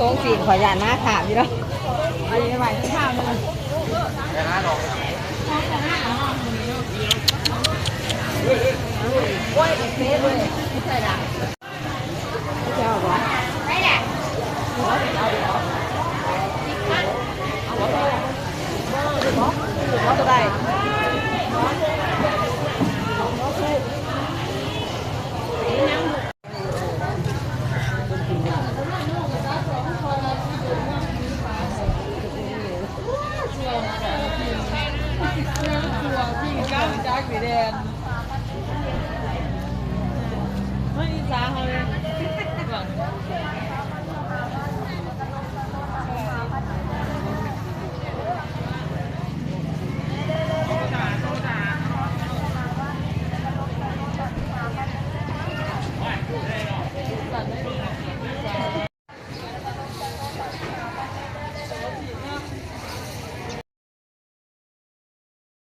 ໂອ້ ສີນ ຂໍຢ້ານມາຖາມຢູ່ເນາະ ອັນນີ້ໄວ້ຖາມເດີ ໂອ້ຍ ເປັນເລີຍ ໃສ່ລະ ເຈົ້າບໍ່ ໄດ້ລະ ເອົາບໍ່ ເອົາບໍ່ ເອົາບໍ່ ເອົາບໍ່ ເອົາບໍ່ ເອົາບໍ່ ມັນອິດສາເຮົາເລີຍ.